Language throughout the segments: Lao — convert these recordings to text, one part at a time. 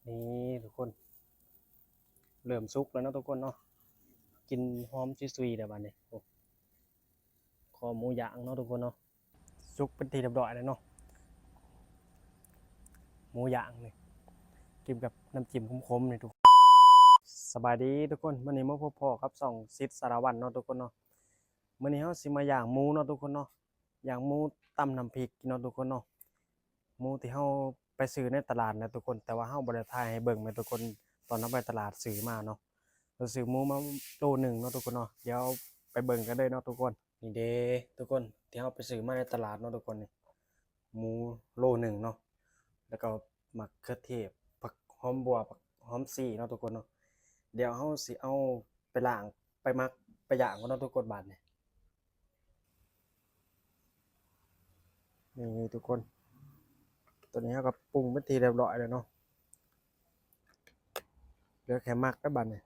ນີ້ທຸກຄົນ ເລີ່ມສຸກແລ້ວເນາະທຸກຄົນເນາະ ກິ່ນຫອມຊຸຍໆແລ້ວບາດນີ້. ໂອ້ ຄໍໝູຍ່າງເນາະທຸກຄົນເນາະ ສຸກເປັນທີ່ຮຽບຮ້ອຍແລ້ວເນາະ ໝູຍ່າງນີ້ ກິນກັບນ້ຳຈິ້ມຂົມໆນີ້ທຸກຄົນ. ສະບາຍດີທຸກຄົນ ມື້ນີ້ມາພົບພໍ້ກັບຊ່ອງສິດສາລະວັນເນາະທຸກຄົນເນາະ. ມື້ນີ້ເຮົາຊິມາຍ່າງໝູເນາະທຸກຄົນເນາະ ຍ່າງໝູຕຳນ້ຳພລິກເນາະທຸກຄົນເນາະ. ໝູທີ່ເຮົາໄປຊື້ໃນຕະຫຼາດນະທຸກຄົນ ແຕ່ວ່າເຮົາບໍ່ໄດ້ຖ່າຍໃຫ້ເບິ່ງແມ່ນທຸກຄົນ ຕອນເຮົາໄປຕະຫຼາດຊື້ມາເນາະ. ເຮົາຊື້ໝູມາໂລໜຶ່ງເນາະທຸກຄົນເນາະ ດຽວໄປເບິ່ງກັນເລີຍເນາະທຸກຄົນ. ນີ້ເດ້ທຸກຄົນ ທີ່ເຮົາໄປຊື້ມາໃນຕະຫຼາດເນາະທຸກຄົນນີ້ ໝູໂລໜຶ່ງເນາະ ແລ້ວກໍໝາກເຂືອເທດ ຜັກຫອມບົ່ວ ຜັກຫອມຊີເນາະທຸກຄົນເນາະ. ດຽວເຮົາຊິເອົາໄປລ້າງ ໄປໝັກ ໄປຍ່າງກ່ອນເນາະທຸກຄົນບາດນີ້. ນີ້ທຸກຄົນ ຕອນນີ້ເຮົາກໍປຸງເປັນທີ່ຮຽບຮ້ອຍແລ້ວເນາະ ເຫຼືອແຄ່ໝັກແລ້ວບາດນີ້.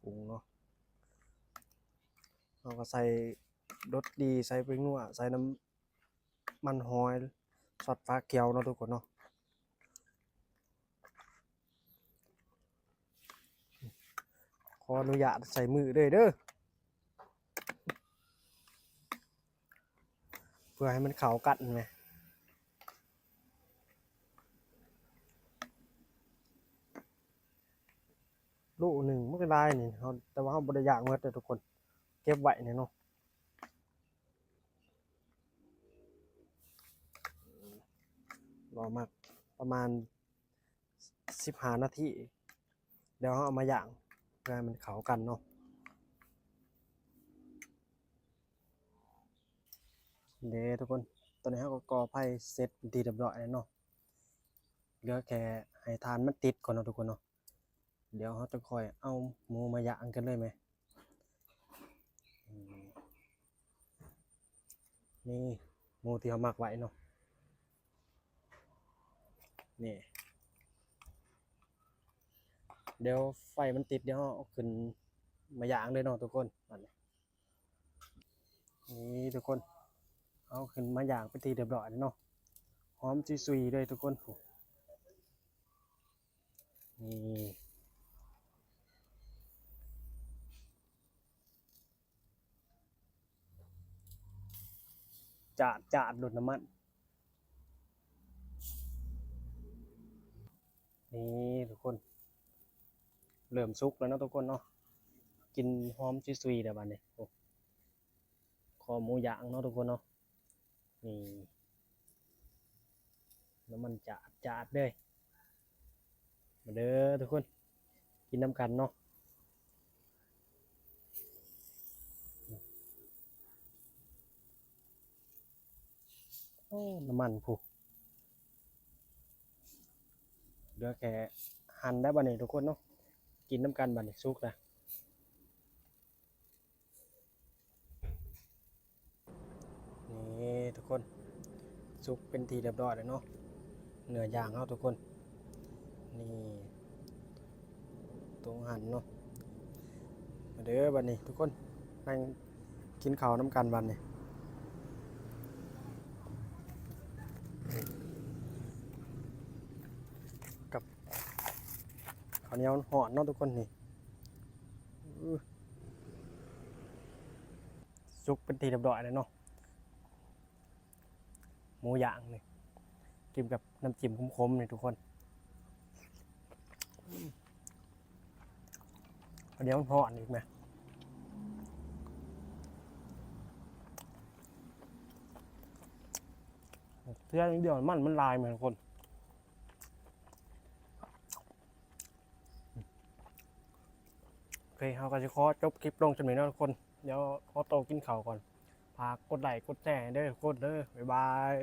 ປຸງເນາະ ເຮົາກໍໃສ່ລົດດີ ໃສ່ແປ້ງນົວ ໃສ່ນ້ຳ ມັນຫອຍ ຊອດຝາຂຽວເນາະທຸກຄົນເນາະ. ຂໍອະນຸຍາດໃສ່ມືເລີຍເດີ ເພື່ອໃຫ້ມັນເຂົ້າກັນແໝ່. ໂລໜຶ່ງມັນກໍຫຼາຍນີ້ ເຮົາ ແຕ່ວ່າເຮົາບໍ່ໄດ້ຍ່າງໝົດເດີທຸກຄົນ ເກັບໄວ້ນີ້ເນາະ. ລໍໝັກປະມານສິບຫ້ານາທີ ແລ້ວເຮົາເອົາມາຍ່າງ ເພື່ອໃຫ້ມັນເຂົ້າກັນເນາະ. ເດ້ທຸກຄົນ ຕອນນີ້ເຮົາກໍກໍ່ໄຟເສັດເປັນທີ່ຮຽບຮ້ອຍແລ້ວເນາະ ເຫຼືອແຄ່ໃຫ້ຖ່ານມັນຕິດກ່ອນເນາະທຸກຄົນເນາະ. ດຽວເຮົາຈະຄ່ອຍເອົາໝູມາຍ່າງກັນເລີຍແມ. ນີ້ໝູທີ່ເຮົາໝັກໄວ້ເນາະ ນີ້ ດຽວໄຟມັນຕິດ ດຽວເຮົາເອົາຂຶ້ນມາຍ່າງເລີຍເນາະທຸກຄົນ. ນີ້ທຸກຄົນ ເອົາຂຶ້ນມາຍ່າງເປັນທີ່ຮຽບຮ້ອຍແລ້ວເນາະ ຫອມຊຸຍໆເລີຍທຸກຄົນ. ນີ້ ຈາດໆ ໂລດນ້ຳມັນ. ນີ້ທຸກຄົນ ເລີ່ມສຸກແລ້ວເນາະທຸກຄົນເນາະ ກິ່ນຫອມຊຸຍໆແລ້ວບາດນີ້. ໂອ້ ຄໍໝູຍ່າງເນາະທຸກຄົນເນາະ ນີ້ ນ້ຳມັນຈາດໆເລີຍ. ມາເດີທຸກຄົນ ກິນນຳກັນເນາະ. ໂອ້ ນ້ຳມັນພຸ້ນ ເຫຼືອແຄ່ຫັນແລ້ວບາດນີ້ທຸກຄົນເນາະ ກິນນຳກັນບາດນີ້ ສຸກແລ້ວ. ນີ້ທຸກຄົນ ສຸກເປັນທີ່ຮຽບຮ້ອຍແລ້ວເນາະ ເນື້ອຢ່າງເຮົາທຸກຄົນ. ນີ້ຕົວຫັນເນາະ. ມາເດີບາດນີ້ທຸກຄົນ ນັ່ງກິນເຂົ້ານຳກັນບາດນີ້ ກັບ ເຂົ້າໜຽວຮ້ອນເນາະທຸກຄົນນີ້. ສຸກເປັນທີ່ຮຽບຮ້ອຍແລ້ວເນາະ ໝູຍ່າງນີ້ ກິນກັບນ້ຳຈິ້ມຂົມໆນີ້ທຸກຄົນ. ເຂົ້າໜຽວຮ້ອນອີກນະ ເທື່ອດຽວມັນ ມັນຫຼາຍແມ່ທຸກຄົນ. ໂອເຄ ເຮົາກໍຊິຂໍຈົບຄລິບລົງສ່ຳນີ້ເນາະທຸກຄົນ ດຽວຂໍໂຕກິນເຂົ້າກ່ອນ. ຝາກກົດໄລ້ກົດແຊໃຫ້ເດີທຸກຄົນເດີ ບາຍບາຍ.